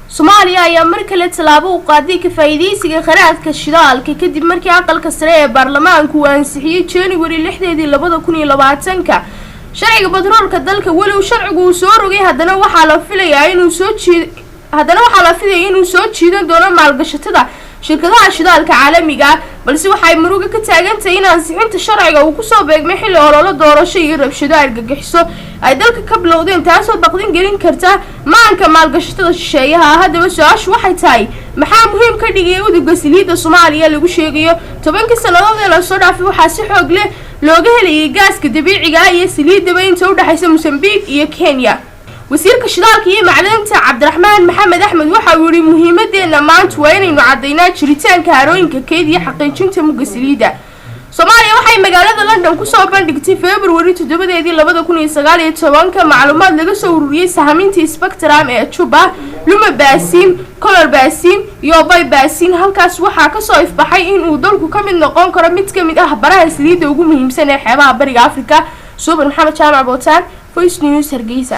Soomaaliya ayaa mar kale tallaabo u qaaday ka faa'iidaysiga kheyraadka shidaalka, kadib markii Aqalka Sare ee baarlamaanku uu ansixiyey January 6-deedii 2020-ka sharciga batroolka dalka. Walow sharcigu uu soo rogay, haddana waxaa la filaya inuu soo jiidan doono maalgashatada shirkadaha shidaalka caalamiga. Balse waxay muruga ka taagantahay in ansixinta sharciga uu kusoo beegmay xilli ololo doorasho iyo rabshado argagixiso ay dalka ka bilowdeen, taasoo baqdin gelin karta maanka maalgashatada shisheeyaha. Haddaba su-aashu waxay tahay: maxaa muhiim ka dhigaya uduga saliidda Soomaaliya lagu sheegayo? 10-kii sannadood ee lasoo dhaafay waxaa si xoog leh looga helayay gaaska dabiiciga ah iyo saliidaba inta udhexaysa Mosambique iyo Kenya. Wasiirka shidaalka iyo macdanta, Cabdiraxmaan Maxamed Axmed, waxa uu yihi: "Muhiimadeena maanta waa inaynu caddaynaa jiritaanka harooyinka keyd iyo xaqiijinta mugga saliidda." Soomaaliya waxay magaalada London kusoo bandhigtay February 7-deedii 2019-ka macluumaad laga soo ururiyey sahamintii Spectrum ee Juba, Luma Basin, Color Basin iyo Bay Basin. Halkaas waxaa kasoo ifbaxay in uu dalku ka mid noqon karo mid ka mid ah baraha saliidda ugu muhiimsan ee xeebaha Bariga Africa. Suuban Maxamed Jaamac Bootaan, Voice News, Hargeysa.